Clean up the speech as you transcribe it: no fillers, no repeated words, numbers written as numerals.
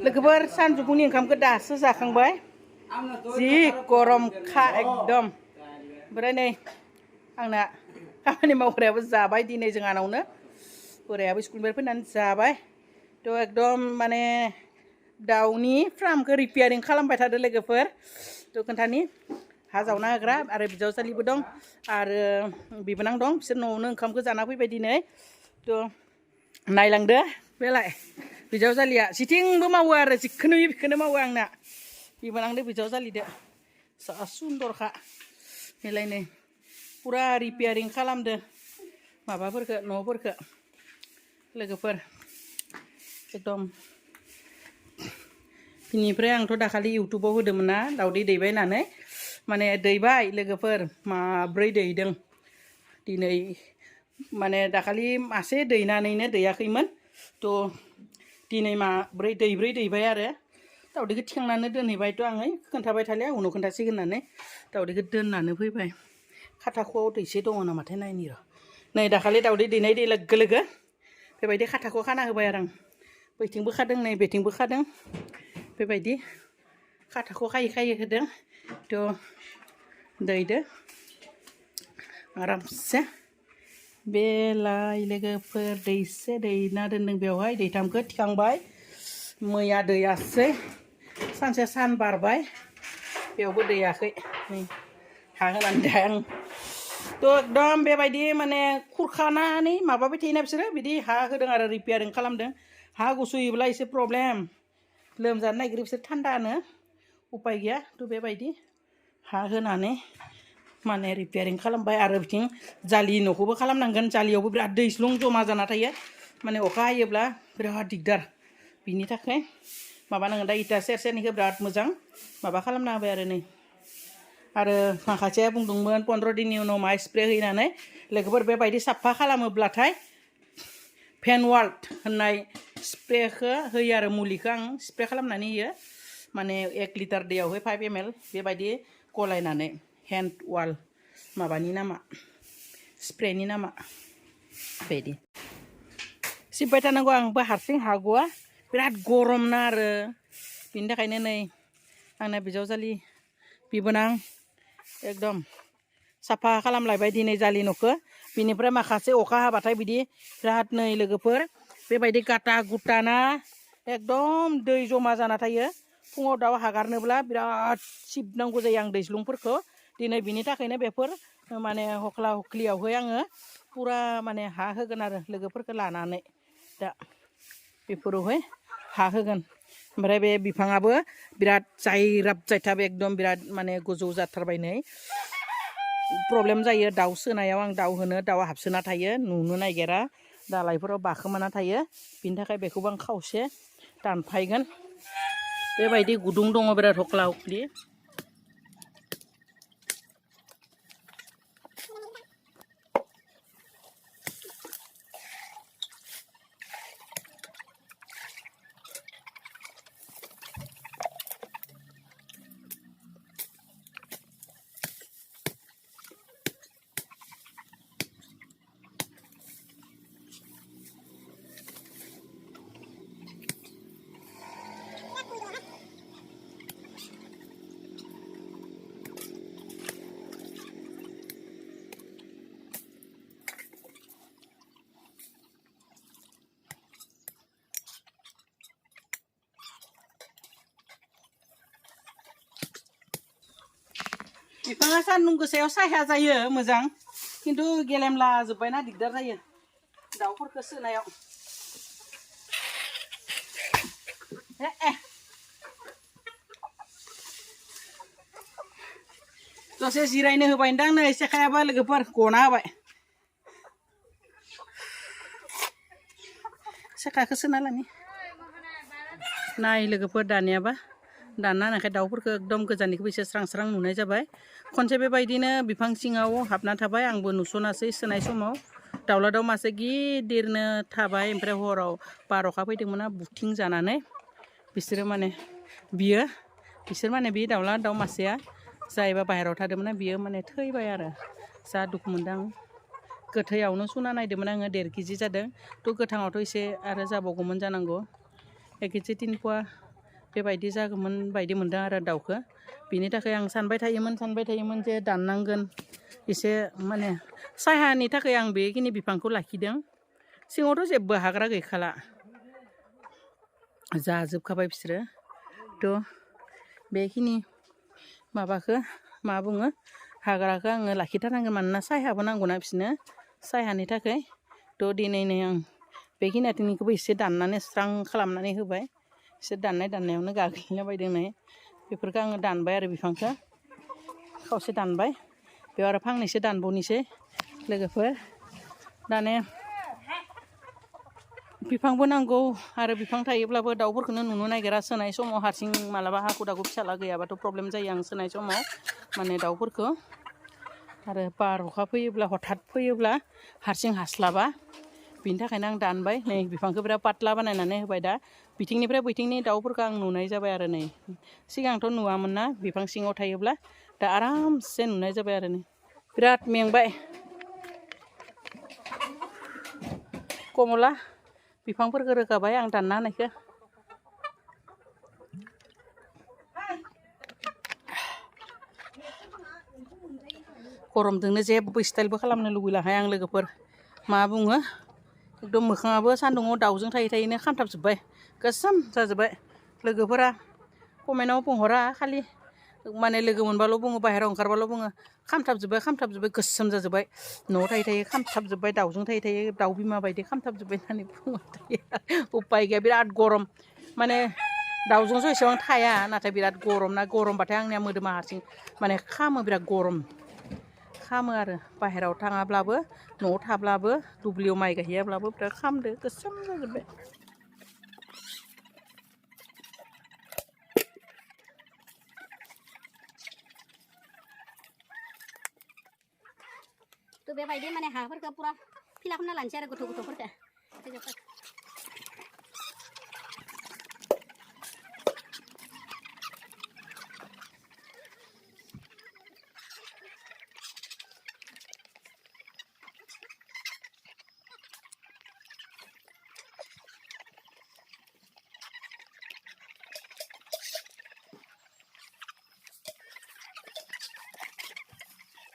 लोगोफोर सानजौफुनि ओंखामखौ दासो जाखांबाय जि गरमखा एकदम ओमफ्राय नै आंना खामानि मावग्रायाबो जाबाय दिनै जोंहानावनो बोरायाबो स्कुलनिफ्राय फैनानै जाबाय थ' एकदम माने दाउनि फार्मखौ रिपेयारिं खालामबाय थादों लोगोफोर थ' खोन्थानि हा जावना होग्रा आरो बिजावजालिबो दं आरो बिबोनां दं बिसोर न'आवनो ओंखामखौ जाना फैबाय दिनै थ' नायलांदो बेलाय बिजावजालिया सिथिंबो मावो आरो जिखौनो बेखौनो मावो आंना बिबोनांदो बिजावजालिदो जा सुन्दरखा बेलाय नै पुरा रिपेयारिं खालामदो माबाफोरखौ न'फोरखौ लोगोफोर एकदम बिनिफ्राय आंथ' दाखालि इउटुबाव होदोंमोन ना दाउदै दैबाय होननानै माने दैबाय लोगोफोर माब्रै दैदों दिनै माने दाखालि मासे दैनानैनो दैयाखैमोन थ' दिनै माब्रै दैबाय आरो दाउदैखौ थिखांनानै दोनहैबायथ' आङो खोन्थाबाय थालिया उनाव खोन्थासिगोन होननानै दाउदैखौ दोननानै फैबाय खाथाख'आव दैसे दङ नामाथाय नायनि र' नै दाखालि दाउदै दैनाय दै लोगो लोगो बेबायदि खाथाखौ खाना होबाय आरो आं बैथिंबो खादों नै बेथिंबो खादों बेबायदि खाथाखौ खायै होदों थ' दैदो आरामसे बेलाय लोगोफोर दैसे दैना दोनदों बेवहाय दैथामखौ थिखांबाय मैया दैयासै सानसे सान बारबाय बेयावबो दैयाखै नै हा होनानै दा आं थ' एकदम बेबायदि माने खुरखानानै माबाबाय थायोना बिसोरो बिदि हा होदों आरो रिपेयारिं खालामदों हा गुसुयोब्ला एसे प्रब्लेम लोमजानो नागिरो बिसोर थान्दानो उपाय गैया थ' बेबायदि हा होनानै माने रिपेयारिं खालामबाय आरो बिथिं जालि न'खौबो खालामनांगोन जालियावबो बिराद दैस्लुं जमा जाना थायो माने अखा हायोब्ला बिराद दिगदार बिनि थाखाय माबानांगोन दा इटा सेरसेनिखौ बिराद मोजां माबा खालामना होबाय आरो नै आरो माखासेया बुंदोंमोन 15 दिननि उनाव मा स्प्रे होनानै लोगोफोर बेबायदि साफा खालामोब्लाथाय फेनवाल्ट होननाय स्प्रेखौ होयो आरो मुलिखौ आं स्प्रे खालामनानै होयो माने 1 लिटार दैयावहाय 5 ml बेबायदि गलायनानै हेन्ड वाल माबानि नामा स्प्रेनि नामा बेबायदि सिबबाय थानांगौ आंबो हारसिं हागौआ बिराद गरम ना आरो बिनि थाखायनो नै आंना बिजावजालि बिबोनां एकदम साफा खालामलायबाय दिनै जालि न'खौ बिनिफ्राय माखासे अखा हाबाथाय बिदि बिराद नै लोगोफोर बेबायदि गाटा गुटाना एकदम दै जमा जाना थायो फुङाव दाउ हगारनोब्ला बिराद सिबनांगौ जायो आं दैज्लुंफोरखौ दिनै बिनि थाखायनो बेफोर माने हख्ला हख्लियावहाय आङो पुरा माने हा होगोन आरो लोगोफोरखौ लानानै दा बेफोरावहाय हा होगोन ओमफ्राय बे बिफाङाबो बिराद जायराब जायथाब एकदम बिराद माने गोजौ जाथारबाय नै प्रब्लेम जायो दाउ सोनायाव आं दाउ होनो दाउआ हाबसोना थायो नुनो नागिरा दालाइफोराव बाखोमाना थायो बिनि थाखाय बेखौबो आं खावसे दानफायगोन बेबायदि गुदुं दङ बिराद हख्ला हख्लि बिफाङा सान्दुं गोसायाव साया जायो मोजां खिन्थु गेलेमला जोब्बायना दिगदार जायो दाउफोरखौ सोनायाव दसे जिरायनो होबाय दां नै सेखायाबो लोगोफोर गना होबाय सेखाखौ सोना लानि नाय लोगोफोर दानियाबा दानना होनायखाय दाउफोरखौ एकदम गोजाननिखौबो एसे स्रां स्रां नुनाय जाबाय खनसे बेबायदिनो बिफां सिङाव हाबना थाबाय आंबो नुसनासै सोनाय समाव दाउला दाउ मासे गिदिरनो थाबाय ओमफ्राय हराव बार'खा फैदोंमोन बुथिं जानानै बिसोरो माने बिसोर माने बे दाउला दाउ मासेया जायबा बाहेरायाव थादोंमोन बियो माने थैबाय आरो जा दुखु मोनदों आं गोथैयावनो सुना नायदोंमोन आङो 1.5 केजि जादों थ' गोथाङावथ' एसे आरो जाबावगौमोन जानांगौ 1 केजि 3 पवा बेबायदि जागौमोन बायदि मोनदों आरो दाउखौ बिनि थाखाय आं सानबाय थायोमोन जे दाननांगोन एसे माने सायानि थाखाय आं बेखिनि बिफांखौ लाखिदों सिङावथ' जेबो हाग्रा गैखाला जाजोबखाबाय बिसोरो थ' बेखिनि माबाखौ मा बुङो हाग्राखौ आङो लाखिथारनांगोन मानोना सायहाबो नांगौना बिसोरनो सायहानि थाखाय थ' दिनैनो आं बेखिनिखौबो एसे दाननानै स्रां खालामनानै होबाय एसे दाननायावनो गाग्लिलाबायदों बेफोरखौ आङो दानबाय आरो बिफांखौ खावसे दानबाय बेयाव आरो फांनैसो दानबावनोसै लोगोफोर दाने बिफांबो नांगौ आरो बिफां थायोब्लाबो दाउफोरखौनो नुनो नागिरा सोनाय समाव हारसिं मालाबा हाखु दाखु फिसाला गैयाबाथ' प्रब्लेम जायो आं सोनाय समाव माने दाउफोरखौ आरो बार अखा फैयोब्ला हठात फैयोब्ला हारसिं हास्लाबा बिनि थाखायनो आं दानबाय नै बिफांखौ बिराद पातला बानायनानै होबाय दा बिथिंनिफ्राय बैथिंनि दाउफोरखौ आं नुनाय जाबाय आरो नै सिगांथ' नुवामोन ना बिफां सिङाव थायोब्ला दा आरामसे नुनाय जाबाय आरो नै बिराद मेंबाय कमला बिफांफोरखौ रोगाबाय आं दानना होनायखौ गरमजोंनो जेबो स्टाइलबो खालामनो लुगैलाहाय आं लोगोफोर मा बुङो एकदम मोखाङाबो सान्दुङाव दाउजों थायैनो खामथाबजोब्बाय गोसोम जाजोब्बाय लोगोफोरा कमेन्टआव बुंहरा खालि माने लोगो मोनबाल' बुङो बाहेरायाव ओंखारबाल' बुङो खामथाबजोब्बाय गोसोम जाजोब्बाय न'आव थायै खामथाबजोब्बाय दाउजों थायै दाउ बिमा बायदि खामथाबजोब्बाय होननानै बुङो उपाय गैया बिराद गरम माने दाउजोंसो एसेबां थाया नाथाय बिराद गरम ना गरमबाथाय आंनिया मोदोमा हारसिं माने खामो बिराद गरम खामो आरो बाहेरायाव थाङाब्लाबो न'आव थाब्लाबो दुब्लियाव माइ गायहैयाब्लाबो बिराद खामदो गोसोम जाजोब्बाय बेबायदि माने हाफोरखौ पुरा फिला खालामना लानोसै आरो गथ' गथ'फोरखौ